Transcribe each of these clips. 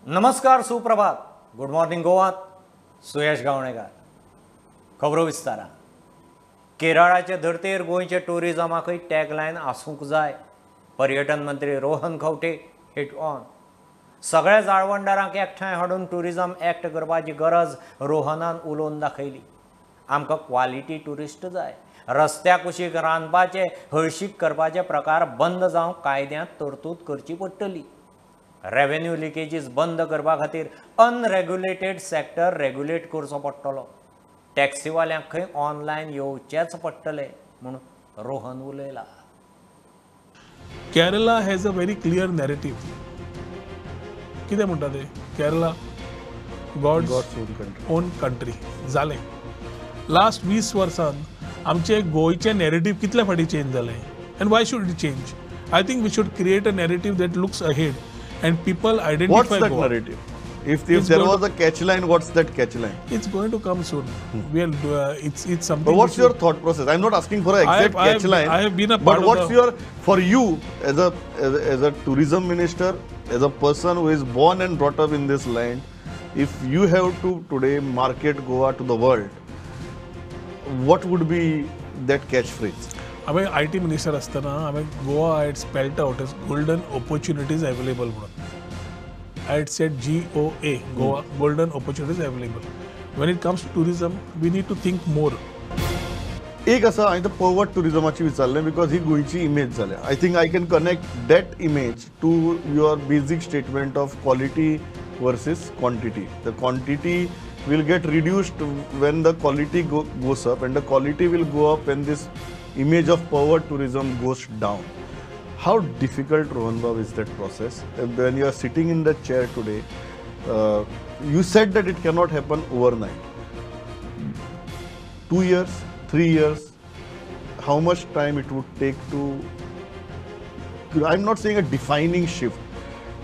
नमस्कार, सुप्रभात, good morning गोवात. सुयश गावणेकार. खबरो विस्तारा. केरळाचे धर्तेर गोंयचे टुरिजमाकय टॅगलायन आसूंक जाय. पर्यटन मंत्री रोहन खंवटे हिट ऑन. सगळ्या जाळवणदारांक एकठांय हाडून टुरिजम एक्ट करपाची गरज रोहनान उलोवन दाखयली. आमकां क्वालिटी ट्युरिस्ट जाय. रस्त्या कुशीक रांदपाचे, हळशीक करपाचे प्रकार बंद जावंक कायद्यांत तरतूद करची पडटली. रेव्हेन्यू लिकेजीस बंद करपा खातीर अनरेग्युलेटेड सेक्टर रेग्युलेट करचो पडटलो. टॅक्सीवाल्यांक खंय ऑनलायन येवचेच पडटले म्हूण Rohan उलयला. Kerala has a very clear narrative. कितें म्हणटा ते? Kerala God's own country जालें. लास्ट 20 वर्सान आमचे गोंयचें नॅरेटीव कितले फावटी चेंज जालें? And why should it change? I think we should create a narrative that looks ahead and people identify. What's that narrative? If there was a catch line, what's that catch line? It's going to come soon. We are, it's something. But what's your thought process? I'm not asking for an exact catch line. I have been a part But what's of the, your, for you as a tourism minister, as a person who is born and brought up in this land, if you have to today market Goa to the world, what would be that catchphrase? हांवें I T minister आसतना हांवें Goa I had spelled out as golden opportunities available म्हणून. I had said GOA, Goa, golden opportunities available. When it comes to tourism, we need to think more. एक आसा, हांवें पर्वट टुरिजमाची विचारलें because ही गोंयची image जाल्या. I think I can connect that image to your basic statement of quality versus quantity. The quantity will get reduced when the quality goes up, and the quality will go up when this image of pervert tourism goes down. How difficult, Rohan Babu, is that process? When you are sitting in the chair today, you said that it cannot happen overnight. 2 years, 3 years, how much time it would take to, I'm not saying a defining shift,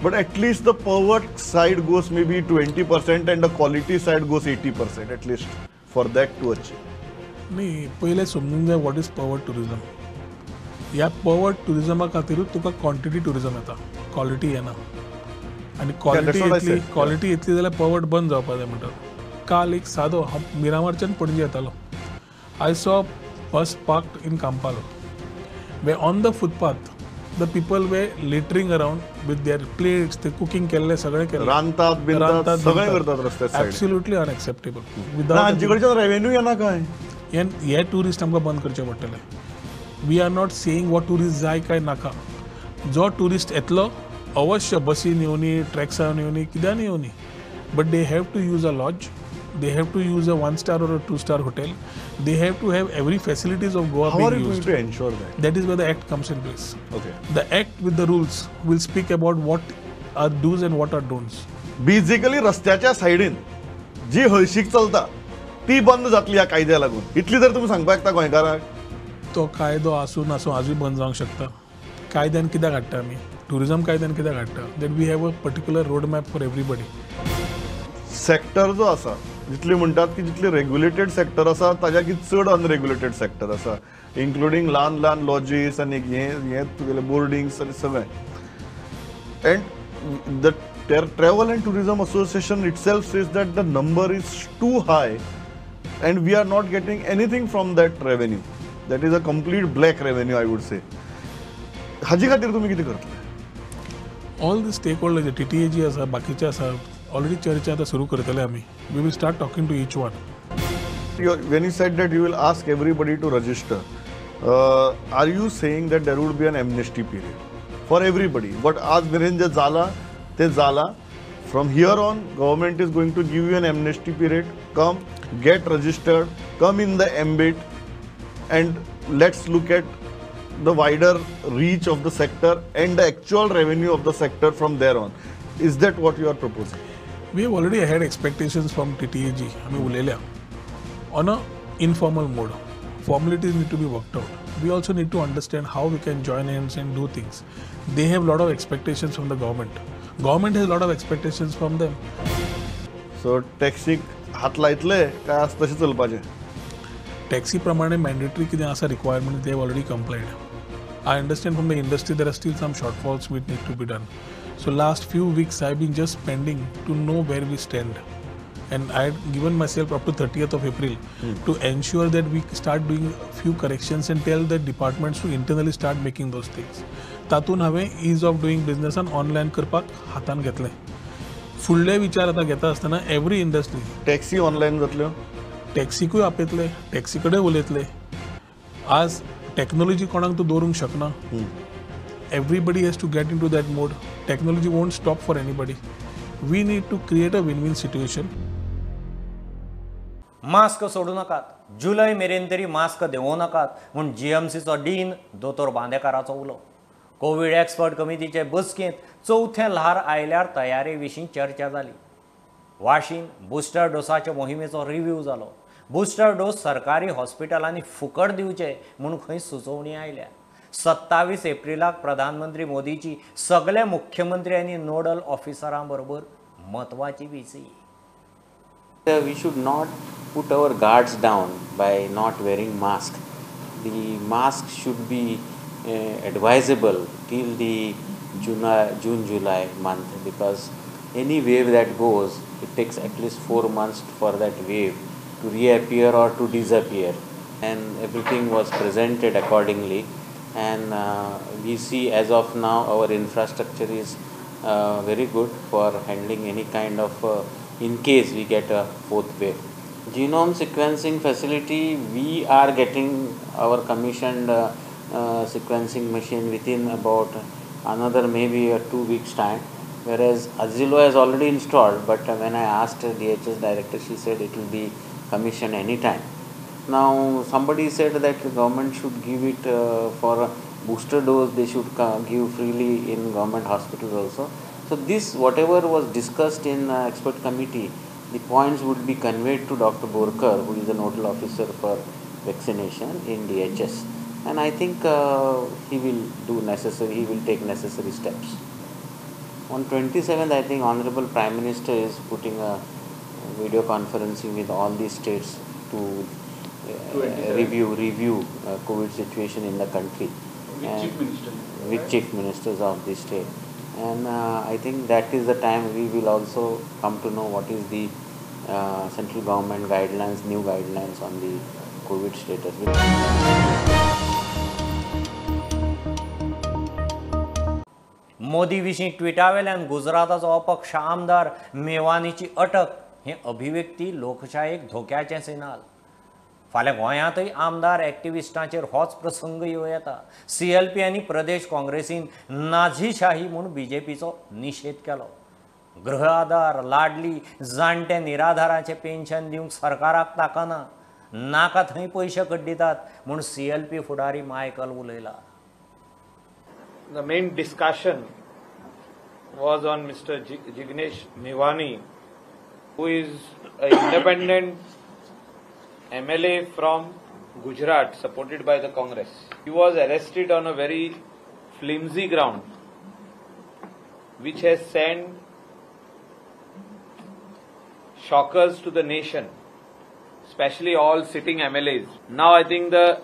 but at least the pervert side goes maybe 20% and the quality side goes 80% at least for that to achieve. न्ही, पयलें समजूंक जाय what is pervert tourism. ह्या pervert टुरिजमा खातीरूच तुका quantity tourism येता, quality येना. आनी क्वॉलिटी येतली, क्वॉलिटी येतली जाल्यार पर्वर्ट बंद जावपा जाय म्हणटात. काल एक सादो, हांव मिरामारच्यान पणजे येतालो, I saw bus parked in Campal way on the footpath the people were littering around with their plates, ते कुकिंग केल्ले सगळें केल्लें, रांदतात बिंदतात सगळें करतात रस्त्यार सायडीन. Absolutely unacceptable. हांचे कडच्यान रेव्हेन्यू येना काय? हे ट्युरिस्ट आमकां बंद करचे पडटले. We are not saying what tourist जाय काय नाका. जो ट्युरिस्ट येतलो अवश्य बसीन येवनी, ट्रॅक्सान येवनी, कित्यान येवनी, but they have to use a lodge, they have to use a 1-star or a 2-star hotel, they have to have every facilities of Goa. How are you going to ensure that? That is where the act comes in place. Okay. The act with the rules will speak about what are do's and what are don'ts. Basically रस्त्याच्या सायडीन जी हळशीक चलता ती बंद जातली ह्या कायद्या लागून. इतली जर तुमी सांगपाक शकता गोंयकारांक? तो कायदो आसूं नासूं आजूय बंद जावंक शकता. कायद्यान कित्याक हाडटा आमी? टुरिजम कायद्यान कित्याक हाडटा? That we have a particular road map for everybody. Sector जो आसा, जितले म्हणटात की जितले रेग्युलेटेड सेक्टर आसा ताज्या की चड अनरेग्युलेटेड सेक्टर आसा, इन्क्लुडींग ल्हान ल्हान लॉजीस आनी हे तुगेले बोर्डिंग्स आनी सगळें. And the travel and tourism association itself says that the number is too high and we are not getting anything from that revenue. That is a complete black revenue, I would say. हाजे खातीर तुमी कितें करतले? All the stake holder, J TTAG आसा, बाकीचे आसा, already चर्चा आतां सुरू करतले आमी. We will start talking to each one. When you said that you will ask everybody to register, are you saying that there would be an amnesty period for everybody? But आज मेरेन जे जाला ते जाला. From here on, government is going to give you an amnesty period. Come, get registered, come in the ambit, and let's look at the wider reach of the sector and the actual revenue of the sector from there on. Is that what you are proposing? We have already had expectations from TTAG, आमी उलयल्या, on a informal mode. Formalities need to be worked out. We also need to understand how we can join hands and do things. They have lot of expectations from the government. Government has lot of expectations from them. So टॅक्सीक हात लायतले काय तशें चलपाचें? Taxi प्रमाणे mandatory कितें आसा requirement, they have already complied. I understand from the industry there are still some shortfalls which need to be done. So last few weeks I been just spending to know where we stand and I had given myself up to 30th of April to ensure that we start doing few corrections and tell the departments to internally start making those things. तातूंत हांवें is of doing बिजनसान online करपाक हातान घेतलें. फुडले विचार आतां घेता आसतना एवरी इंडस्ट्री टॅक्सी ऑनलायन जातल्यो, टॅक्सीकूय आपयतले, टॅक्सी कडेन उलयतले. आज टॅक्नोलॉजी कोणाक तूं दवरूंक शकना. Everybody has to get into that mode. Technology won't stop for anybody. We need to create a win win situation. Mask सोडू नाकात, जुलय मेरेन तरी मास्क देंवोवं नाकात म्हूण जीएमसीचो डीन दोतोर बांदेकाराचो उलो. कोवीड एक्सपर्ट कमिटीचे बसकेंत चवथें ल्हार आयल्यार तयारे विशीं चर्चा जाली. वाशीन बुस्टर डोसाच्या मोहिमेचो रिव्यू जालो. बुस्टर डोस सरकारी हॉस्पिटलांनी फुकट दिवचे म्हूण खंय सुचोवणी आयल्या. 27 एप्रिलाक प्रधानमंत्री मोदीची सगळे मुख्यमंत्री आनी नोडल ऑफिसरां बरोबर म्हत्वाची VC. We should not put our guards down by not wearing mask. The mask should be advisable till the June July month, because any wave that goes, it takes at least 4 months for that wave to reappear or to disappear, and everything was presented accordingly. And we see as of now our infrastructure is very good for handling any kind of in case we get a fourth wave. Genome sequencing facility, we are getting our commissioned sequencing machine within about another maybe a 2 weeks time, whereas Azilo has already installed, but when I asked the DHS director, she said it will be commissioned anytime. Now somebody said that the government should give it for a booster dose, they should give freely in government hospitals also. So this, whatever was discussed in expert committee, the points would be conveyed to Dr. Borkar, who is the nodal officer for vaccination in DHS, and I think he will do necessary, he will take necessary steps. On 27th, I think Honorable Prime Minister is putting a video conferencing with all the states to review COVID situation in the country. With chief ministers. With chief ministers of the state. And I think that is the time we will also come to know what is the central government guidelines, new guidelines on the COVID status. Modi विशीं ट्विटावेल्यान गुजराताचो अपक्ष आमदार मेवानीची अटक हें अभिव्यक्ती लोकशायेक धोक्याचें सिनाल. फाल्यां गोंयांतय आमदार एक्टिविस्टांचेर होच प्रसंग येवं येता. सीएलपी आनी प्रदेश काँग्रेसीन नाझीशाही म्हूण बीजेपीचो निशेध केलो. गृह आधार, लाडली, जाणटे निराधाराचें पेन्शन दिवंक सरकाराक ताकना, नाका थंय पयशे कड्डितात म्हूण सीएलपी फुडारी Michael उलयला. The main discussion was on Mr. Jignesh Mevani, who is an independent MLA from Gujarat, supported by the Congress. He was arrested on a very flimsy ground, which has sent shockers to the nation, especially all sitting MLAs. Now I think the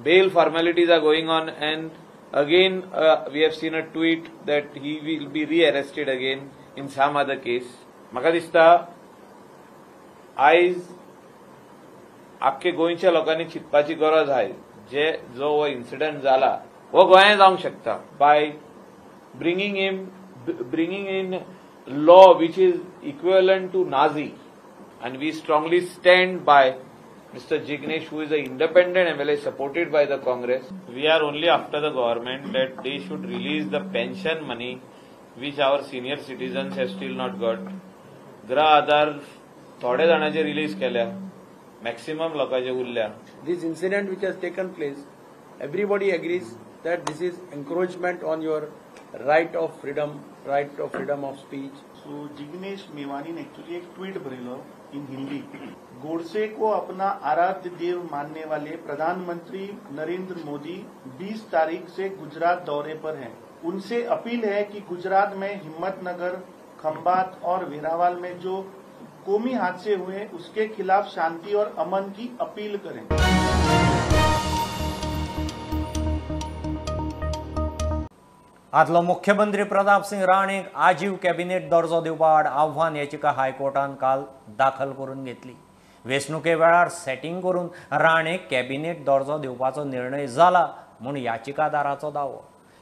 bail formalities are going on, and again we have seen a tweet that he will be re-arrested again in some other case. Maka dista आयज आख्खे गोंयच्या लोकांनी चिंतपाची गरज आहा, जे जो हो incident जाला हो गोंयांत जावंक शकता. By bringing in law which is equivalent to Nazi, and we strongly stand by Mr. Jignesh, who is an independent MLA supported by the Congress. We are only after the government that they should release the pension money which our senior citizens have still not got. Grah Aadhaar थोडे जाणांचे release केल्या, maximum लोकांचे उरल्या. This incident which has taken place, everybody agrees that this is encroachment on your right of freedom, right of freedom of speech. So Jignesh Mevani ने actually एक tweet बरयलो in Hindi. Godse को अपना आराध्य देव मानने वाले प्रधानमंत्री नरेंद्र मोदी 20 तारीख से गुजरात दौरे पर हैं. उनसे अपील है कि गुजरात में हिम्मतनगर, खंबात और वेरावल में जो कौमी हादसे हुए उसके खिलाफ शांति और अमन की अपील करें. आदलो मुख्यमंत्री प्रताप सिंग राणेक आजीव कॅबिनेट दर्जो दिवपा आड आव्हान याचिका हायकोर्टान काल दाखल करून घेतली. वेंचणुके वेळार सेटिंग करून राणेक कॅबिनेट दर्जो दिवपाचो निर्णय जाला म्हूण याचिकादाराचो दावो.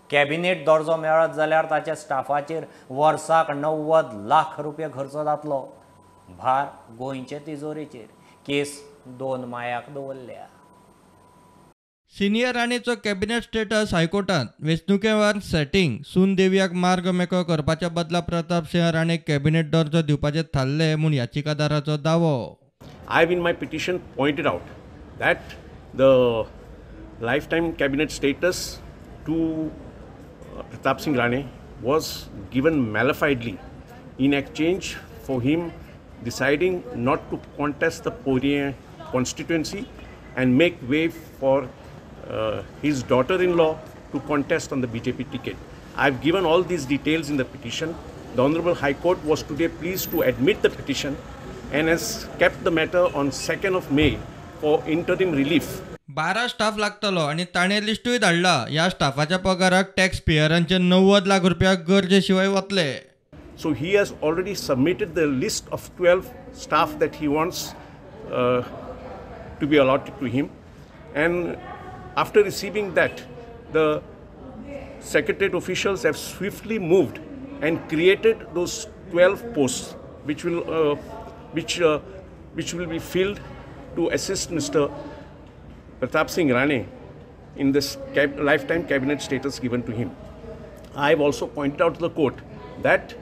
कॅबिनेट दर्जो मेळत जाल्यार ताच्या स्टाफाचेर वर्साक 90 लाख रुपया खर्च जातलो. भार गोंयचे तिजोरेचेर. केस 2 मायाक दवरल्या. सिनियर राणेचो कॅबिनेट स्टेटस हायकोर्टात वेंचणुके वेळार सेटिंग सून देवयाक मार्ग मेकळो करपाच्या बदला प्रताप सिंह राणे कॅबिनेट दर्जो दिवपाचे थारले म्हूण याचिकादाराचो दावो. I have in my petition pointed out that the lifetime cabinet status to Pratap Singh Rane was given malafidely in exchange for him deciding not to contest the Poriya constituency and make way for his daughter-in-law to contest on the BJP ticket. I have given all these details in the petition. The Honorable High Court was today pleased to admit the petition and has kept the matter on 2nd of May for interim relief. 12 staff लागतलो आनी ताणें लिस्टूय धाडला. ह्या स्टाफाच्या पगाराक tax पेयरांचे 90 lakh रुपया गरजे शिवाय वतले. So he has already submitted the list of 12 staff that he wants to be allotted to him, and after receiving that, the secretariat officials have swiftly moved and created those 12 posts which will be filled to assist Mr. Pratap Singh Rane in this lifetime cabinet status given to him. I have also pointed out to the court that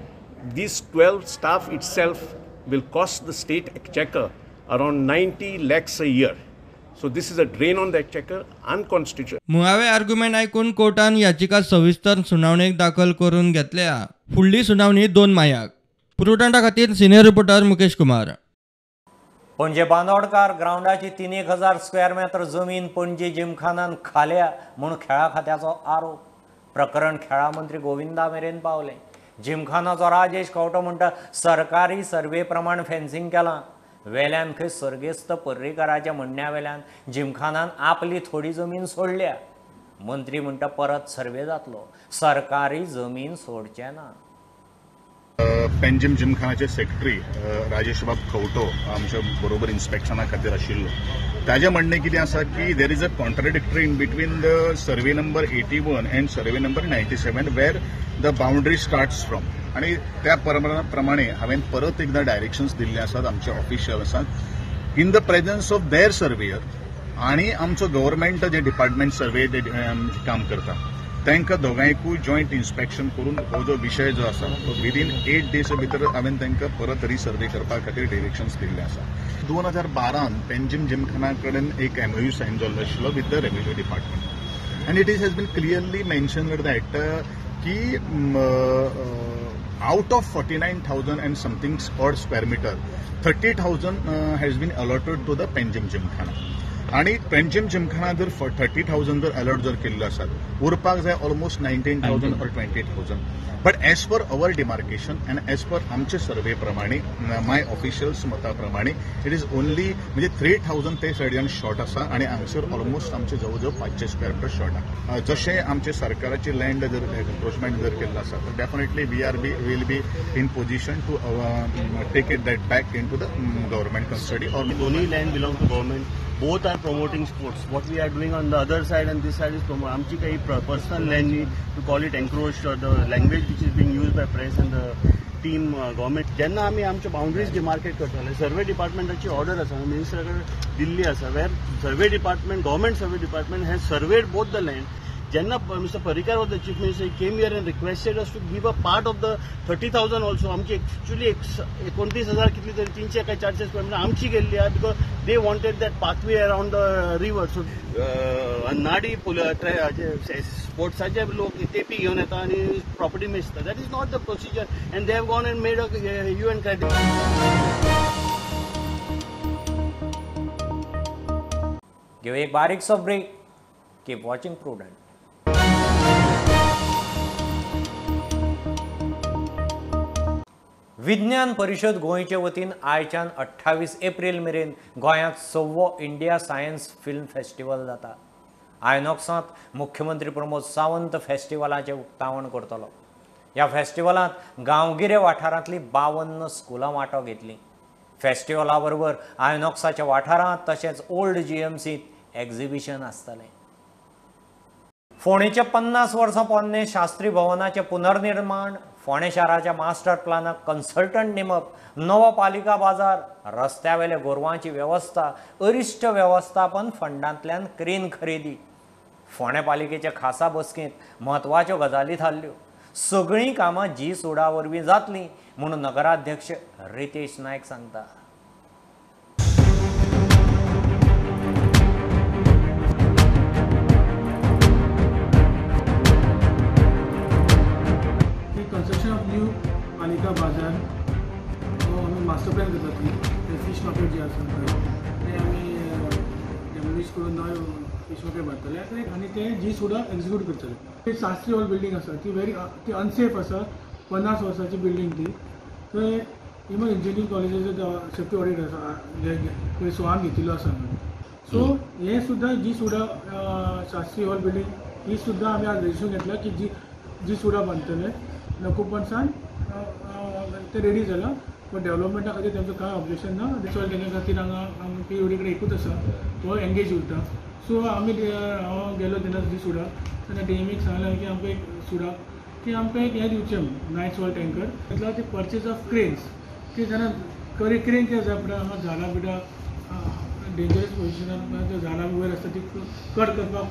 these 12 staff itself will cost the state exchequer around 90 lakhs a year. So this is a drain on the exchequer, unconstitutional. मुळावे argument आयकून कोर्टान याचिका सविस्तर सुनावणेक दाखल करून घेतल्या. फुडली सुनावणी 2 मायाक. प्रुडंटा खातीर सिनियर रिपोर्टर मुकेश कुमार. पणजे बांदोडकार ग्रावंडाची 3,000 स्क्वेअर मीटर जमीन पणजे जिमखानान खाल्या म्हूण खेळा खात्याचो आरोप. प्रकरण खेळा मंत्री गोविंदा मेरेन पावलें. जिमखानाचो राजेश खंवटो म्हणटा सरकारी सर्वे प्रमाण फेन्सिंग केलां. वेल्यान खंय सर्गेस्त पर्रीकाराच्या म्हणण्या वेल्यान जिमखानान आपली थोडी जमीन सोडल्या. मंत्री म्हणटा परत सर्वे जातलो, सरकारी जमीन सोडचे ना. पेंजीम जिमखानाचे सेक्रेटरी राजेश बाब खंवटो आमच्या बरोबर इन्स्पेक्शना खातीर आशिल्लो. ताजें म्हणणें कितें आसा की there is a contradictory in between the survey number 81 and survey number 97 where the boundary starts from. आनी त्या प्रमाणे हांवें परत एकदां डायरेक्शन्स दिल्ले आसात आमच्या ऑफिशियल्सांक in the presence of their surveyor आनी आमचो गव्हर्मेंट जे डिपार्टमेंट सर्वे काम करता तांकां दोगांयकूय जॉयंट इन्स्पेक्शन करून हो जो विशय जो आसा तो विदीन 8 डेज भितर हांवें तांकां परत रिसर्वे करपा खातीर डिरेक्शन्स दिल्ले आसा. 2012 पेंजीम जिमखाना कडेन एक एमओयू सायन जाल्लो आशिल्लो with the revenue department and it is has been clearly mentioned that की out of 49,000 and something odd square meter 30,000 has been allotted to the Panjim Gymkhana. आनी पेंजीम जिमखाना जर 30,000 जर अलॉट जर केल्लो आसा उरपाक जाय almost 19,000 or 20,000. But as per our demarcation and as per आमचे सर्वे प्रमाणे माय ऑफिशियल्स मता प्रमाणे it is only म्हणजे 3,000 ते सायडीन शॉर्ट आसा आनी हांगसर ऑलमोस्ट आमचे जवळ जवळ 500 स्क्वेअर मिटर शॉर्ट आसा. जशें आमचे सरकाराची लँड जर एन्क्रोचमेंट जर केल्लो आसा तर definitely we are be will be in position to take it that back into the government custody. Or दोन्ही land belong to government. Both are promoting sports. What we are doing on the other side and this side is promoting. आमची काही personal land न्ही to call it encroached or the language which is being used by press and the team government. जेन्ना आमी आमच्यो boundaries demarcate करताले survey डिपार्टमेंटाची order आसा मिनिस्टरा कडेन दिल्ली आसा where survey department government survey department has surveyed both the land. जेन्ना Mister Parrikar was the chief minister came here and requested us to give a part of the 30,000 also. आमची actually 29,000 कितली तरी 300 काय 400 square metre आमची गेल्ली आहा because they wanted that pathway around the river. So अन्नाडी स्पोर्ट्साचे लोक टेपी घेवन येता आनी property मेजता. That is not the procedure and they have gone and made a hue and cry. घेवया एक बारीकसो break. Keep watching Prudent. Vidnyan Parishad गोंयचे वतीन आयच्यान 28 एप्रिल मेरेन गोंयांत 6वो इंडिया सायन्स फिल्म फेस्टिवल जाता. आयनॉक्सांत मुख्यमंत्री प्रमोद सावंत फेस्टिवलाचें उक्तावण करतलो. ह्या फेस्टिवलांत गांवगिरे वाठारांतलीं 52 स्कुलां वांटो घेतलीं. फेस्टिवला बरोबर आयनॉक्साच्या वाठारांत तशेंच ओल्ड जीएमसींत एक्झिबिशन आसतलें. फोंडेच्या 50 वर्सां पोन्ने शास्त्री भवनाचें पुनर्निर्माण, फोंडें शाराच्या मास्टर प्लानाक कन्सल्टंट नेमप, नवो पालिका बाजार, रस्त्यावेल्या गोरवांची वेवस्था, अरिश्ट वेवस्थापन फंडांतल्यान क्रेन खरेदी. फोंडें पालिकेच्या खासा बसकेंत म्हत्वाच्यो गजाली थारल्यो. सगळीं कामां जी सुडा वरवीं जातलीं म्हूण नगराध्यक्ष रितेश नायक सांगता. कन्स्ट्रक्शन ऑफ न्यू पालिका बाजार हो आमी मास्टर प्लॅन करतात. ते फीश मार्केट जे आसा ते आमी डेमोलिश करून नवे फीश मार्केट बांदतले आनी ते जी सुडा एक्झिक्यूट करतले. ती शास्त्री हॉल बिल्डींग आसा ती व्हेरी ती अनसेफ आसा. 50 वर्सांची बिल्डींग ती. थंय इवन इंजिनियरींग कॉलेजीचो सेफ्टी ऑडिट आसा जे सोआन घेतिल्लो आसा. सो हें सुद्दां जी सुडा शास्त्री हॉल बिल्डींग ही सुद्दां आमी आज रजिस्ट्रेशन घेतला की जी जी सुडा बांदतले. नकोपणसान ते रेडी जाला पण डेव्हलपमेंटा खातीर तेंचो कांय ऑब्जेक्शन ना. चल तेंच्या खातीर हांगा आमी पी ओ डी कडेन एकूच आसा, तो एंगेज उरता. सो आमी हांव गेलो तेन्ना जी सुडा तेन्ना डी एम एक सांगलें की आमकां एक सुडा की आमकां एक हें दिवचें म्हणून नायट्स हॉल टँकर घेतला. ते परचेज ऑफ क्रेन्स की जेन्ना क्रेन कितें जाय पडटा हांगा झाडां बिडां डेंजरस पोजिशनान झाडां वयर आसता ती कट करपाक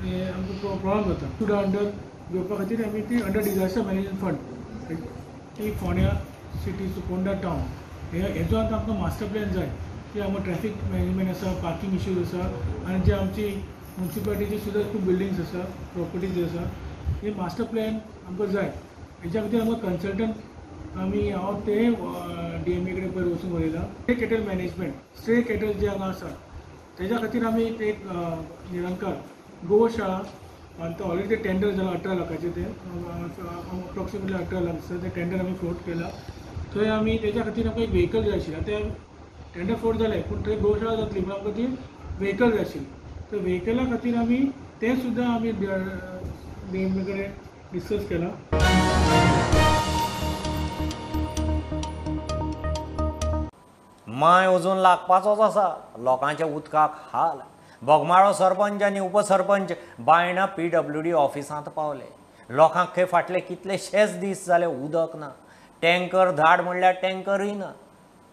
हें आमकां प्रॉब्लम जाता. सुडा अंडर घेवपा खातीर आमी ती अंडर डिजास्टर मॅनेजमेंट फंड ती फोंड्या सिटी फोंडा टावन हे हेजो आतां आमकां मास्टर प्लॅन जाय की आमकां ट्रॅफिक मॅनेजमेंट आसा, पार्किंग इश्यूज आसा आनी जे आमची मुन्सिपालिटीची सुद्दां खूब बिल्डिंग्स आसा, प्रॉपर्टीज आसा, हे मास्टर प्लॅन आमकां जाय. हेच्या खातीर आमकां कन्सल्टंट आमी हांव ते डी एम ए कडेन पयर वचून उलयलां. Stray cattle management, stray cattle जे हांगा आसा तेज्या खातीर आमी एक निरंकार गोशाळा आनी ऑलरेडी ते टेंडर जाला 18 लाखाचें, ते अप्रॉक्सिमेटली 18 लाख आसा ते टेंडर आमी फ्लोट केला. थंय आमी तेज्या खातीर आमकां एक व्हेकल जाय आशिल्लें. आतां टेंडर फ्लोट जालें पूण थंय गोशाळा जातली पूण आमकां ती व्हेकल जाय आशिल्ली. तर व्हेकला खातीर आमी तें सुद्दां आमी डी एम ए कडेन डिस्कस केलां. माय अजून लागपाचोच आसा, लोकांच्या उदकाक हाल. बोगमाळो सरपंच आनी उपसरपंच बायणा पीडब्ल्यूडी ऑफिसांत पावले. लोकांक खंय फाटले कितलेशेच दीस जाले उदक ना. टँकर धाड म्हणल्यार टँकरूय ना.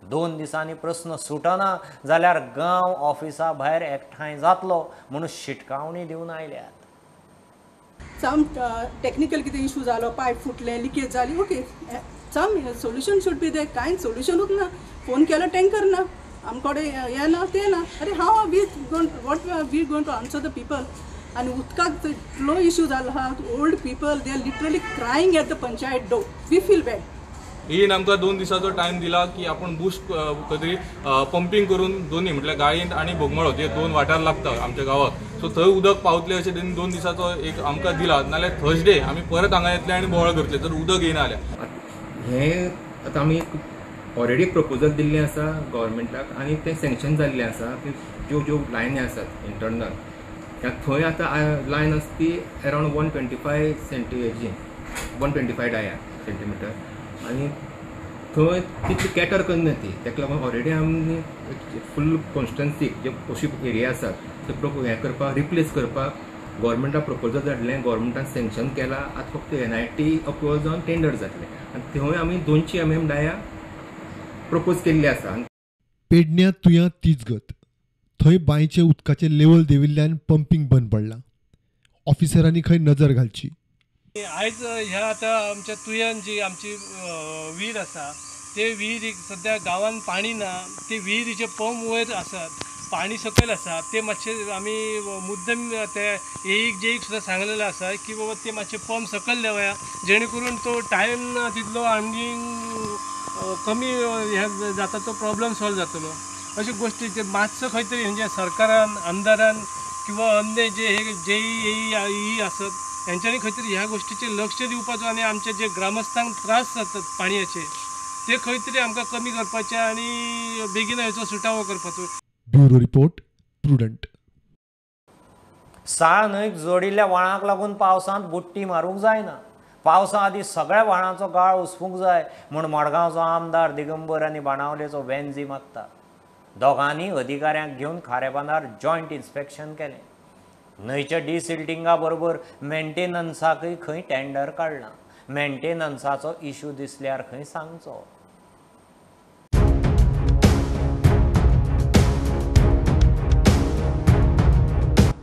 2 दिसांनी प्रस्न सुटना जाल्यार गांव ऑफिसा भायर एकठांय जातलो म्हणून शिटकावणी दिवन आयल्यात. सम टेक्निकल कितें इशू जालो, पायप फुटले, लिकेज जाली, okay some solution should be there. कांय सोल्युशनूच ना. फोन केलो टँकर ना, आमकडे हें ना तें ना. अरे how we gonna what we gonna to answer the people. आनी उदकाक इतलो इशू जालो आहा, old people they are literally crying at the panchayat door. We feel bad. येन आमकां 2 दिसाचो टायम दिला की आपूण बुस्ट खंय पंपींग करून दोन्ही म्हटल्यार गाळींत आनी बोगमाळो हे 2 वाठार लागता आमच्या गांवाक, सो थंय उदक पावतलें अशें तेणी 2 दिसाचो एक आमकां दिला. नाल्यार थर्सडे आमी परत हांगा येतले आनी बोवाळ करतले जर उदक येयना जाल्यार. हें आतां आमी ऑलरेडी प्रपोजल दिल्लें आसा गव्हर्मेंटाक आनी तें सँक्शन जाल्लें आसा. ज्यो ज्यो लायनी आसात इंटरनल थंय आतां लायन आसा ती अरावंड 125 सेंटीजी 125 डाया सेंटीमिटर आनी थंय तितली कॅटर करना ती. ताका लागून ऑलरेडी आमी फूल कॉन्स्टिट्युएन्सीक जे अशी एरिया आसात ते हें करपाक रिप्लेस करपाक गव्हर्मेंटाक प्रपोजल धाडलें, गव्हर्मेंटान सँक्शन केलां. आतां फक्त NIT approval जावन टेंडर जातलें आनी थंय आमी 200 mm डाया प्रपोज केल्ले आसा. पेडण्या तुयां तीच गत. थंय बांयचें उदकाचें लेवल देंविल्ल्यान पंपींग बंद पडलां. ऑफिसरांनी खंय नजर घालची. आयज ह्या आतां आमच्या तुयान जी आमची विहीर आसा ते विहिरीक सद्या गांवान पाणी ना, ते विहिरीचे पंप वयर आसात, पाणी सकयल आसा. ते मातशे आमी मुद्दम ते एईक जेईक सुद्दां सांगलेलें आसा की बाबा ते मातशे पंप सकयल देंवया जेणे करून तो टायम ना तितलो आनी कमी हे जाता, तो प्रॉब्लम सॉल्व जातलो. अश्यो गोश्टी ते मातसो खंय तरी म्हणजे सरकारान, आमदारान किंवा अन्य जे हे जेई एई आसत हेंच्यांनी खंय तरी ह्या गोश्टीचेर लक्ष दिवपाचो आनी आमचे जे ग्रामस्थांक त्रास जातात पाणयेचे ते खंय तरी आमकां कमी करपाचे आनी बेगीन हेचो सुटावो करपाचो. Bureau report, Prudent. साळ न्हंयक जोडिल्ल्या व्हाळांक लागून पावसांत बुट्टी मारूंक जायना. पावसा आदीं सगळ्या व्हाळांचो गाळ उसपूंक जाय म्हूण मडगांवचो आमदार दिगंबर आनी बाणावलेचो वेंजी मागता. दोगांनी अधिकाऱ्यांक घेवन खारेबांदार जॉयंट इन्स्पेक्शन केलें. न्हंयच्या डिसिल्टिंगा बरोबर मेंटेनन्साकय खंय टेंडर काडलां. मेंटेनन्साचो इशू दिसल्यार खंय सांगचो.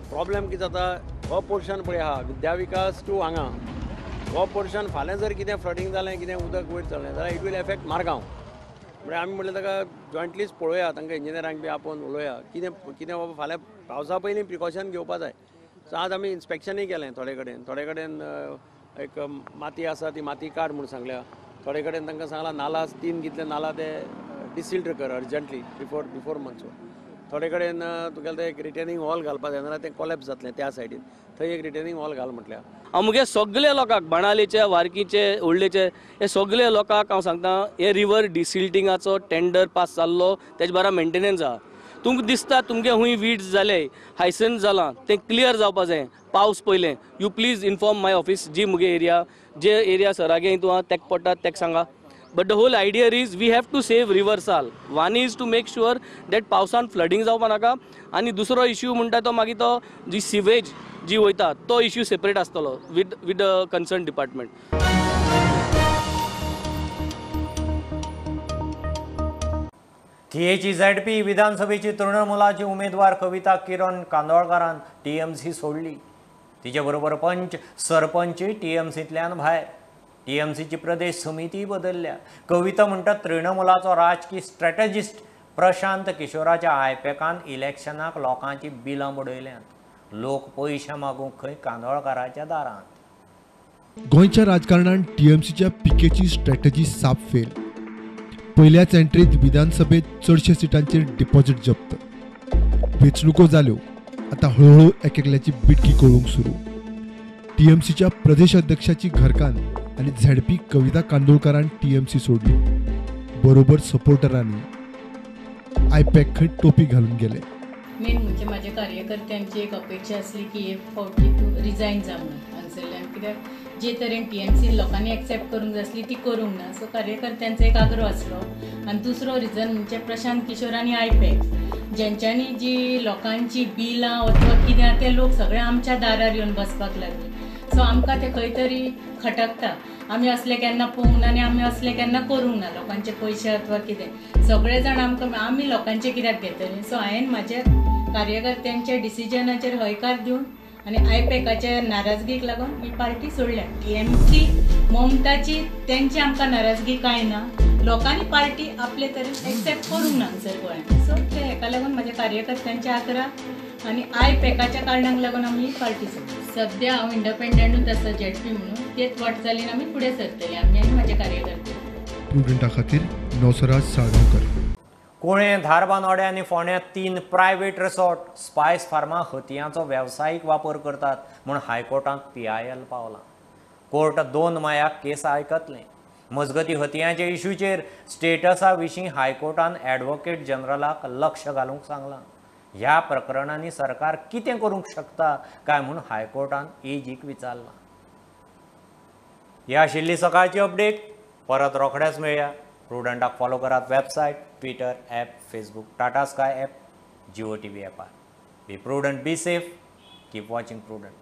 प्रॉब्लेम कितें जाता, हो पोर्शन पळय आहा विद्याविकास टू हांगा हो पोर्शन फाल्यां जर कितें फ्लडींग जालें, कितें उदक वयर चडलें जाल्यार it will effect Margao. म्हळ्यार आमी म्हणलें ताका जॉयंटलीच पळोवया, तांकां इंजिनियरांक बी आपोवन उलोवया कितें कितें बाबा फाल्यां पावसा पयलीं प्रिकॉशन घेवपा जाय. सो आज आमी इन्स्पेक्शनूय केलें थोडे कडेन, थोडे कडेन एक माती आसा ती माती काड म्हूण सांगल्या, थोडे कडेन तांकां सांगलां नाला तीन कितले नाला ते डिसिल्ट कर अर्जंटली बिफोर मॉन्सून. थोडे कडेन तुगेलें एक रिटेनिंग हॉल घालपा जाय, नाल्यार तें कोलॅप्स जातलें त्या सायडीन, थंय एक रिटेनिंग हॉल घाल म्हटल्यार. हांव मुगे सगळे लोकांक बाणालेचे, वार्कीचे, व्हडलेचे हे सगळे लोकांक हांव सांगता, हे रिवर डिसिल्टिंगाचो टेंडर पास जाल्लो तेजे बारा मेंटेनन्स आहा. तुमकां दिसता तुमगे खूंय वीड्स जाले, हायसन जालां, तें क्लियर जावपा जाय पावस पयलें. You please inform my office, जी मुगे एरिया जे एरिया सरागे हितून आहा तेक पडटा तेक सांगा. But the whole idea is we have to save river Sal. One is to make sure that पावसान फ्लडींग जावपा नाका, आनी दुसरो इश्यू म्हणटा तो मागीर तो जी सिवेज जी वयता तो इश्यू सेपरेट आसतलो with the concern department. थियेची ZP विधानसभेची तृणमूलाची उमेदवार कविता किरण कांदोळकारान टीएमसी सोडली. तिचे बरोबर पंच सरपंच टीएमसींतल्यान भायर. टीएमसीची प्रदेश समिती बदलल्या. कविता म्हणटा तृणमूलाचो राजकी स्ट्रॅटजिस्ट प्रशांत किशोराच्या आयपॅकान इलेक्शनाक लोकांची बिलां बडयल्यांत. लोक पयशे मागूंक खंय कांदोळकाराच्या दारांत. गोंयच्या राजकारणान टीएमसीच्या पिकेची स्ट्रॅटजी साप फेल. पयल्याच एंट्रीत विधानसभेत चडशे सिटांचेर डिपॉझिट जप्त. वेंचणुको जाल्यो, आतां हळूहळू एक एकल्याची बिटकी कळूंक सुरू. टीएमसीच्या प्रदेश अध्यक्षाची घरकान्न आनी झेडपी कविता कांदोळकारान टीएमसी सोडली. बरोबर सपोर्टरांनी आयपॅक खंय टोपी घालून गेले. मेन म्हणजे माझ्या कार्यकर्त्यांची एक अपेक्षा आसली की एक फावटी तूं रिजायन जा म्हणून हांगसरल्यान, कित्याक जे तरेन टीएमसी लोकांनी एक्सेप्ट करूंक जाय आसली ती करूंक ना. सो कार्यकर्त्यांचो एक आग्रो आसलो. आनी दुसरो रिजन म्हणजे प्रशांत किशोर आनी आयपॅक जेंच्यांनी जी लोकांची बिलां अथवा कितें ते लोक सगळे आमच्या दारार येवन बसपाक लागले. सो आमकां ते खंय तरी खटकता, आमी असले केन्ना पळोवंक ना आनी आमी असले केन्ना करूंक ना लोकांचे पयशे अथवा कितें. सगळे जाण आमकां आमी लोकांचे कित्याक घेतले. सो हांवें म्हाज्या कार्यकर्त्यांच्या डिसिजनाचेर हयकार दिवन आनी आयपॅकाच्या नाराजगीक लागून ही पार्टी सोडल्या. टीएमसी ममताची तेंची आमकां नाराजगी कांय ना, लोकांनी पार्टी आपले तरेन एक्सेप्ट करूंक ना हांगसर गोंयांत. सो ते हेका लागून म्हाज्या कार्यकर्त्यांचे आग्रह आनी आयपॅकाच्या कारणाक लागून आमी ही पार्टी सोडली. सद्या हांव इंडिपेंडंटूच आसा झेडपी म्हणून, तेच वाटचालीन आमी फुडें सरतले आमी आनी म्हाजे कार्यकर्ते. प्रुडंटा खातीर नवसराज साळगांवकर. कुळें, धारबानोड्या आनी फोंड्यां 3 प्रायव्हेट रिसॉर्ट स्पायस फार्मा हतयांचो वेवसायीक वापर करतात म्हूण हायकोर्टांत PIL पावलां. कोर्ट 2 मायाक केस आयकतलें. मजगती हतयांच्या इशूचेर स्टेटसा विशीं हायकोर्टान ॲडव्होकेट जनरलाक लक्ष घालूंक सांगलां. ह्या प्रकरणांनी सरकार कितें करूंक शकता काय म्हूण हायकोर्टान एजीक विचारलां. ही आशिल्ली सकाळची अपडेट. परत रोखडेच मेळया. प्रुडंटाक फॉलो करात website, Twitter, app, Facebook, Tata Sky app, Jio TV ॲपार. Be prudent, be safe, keep watching Prudent.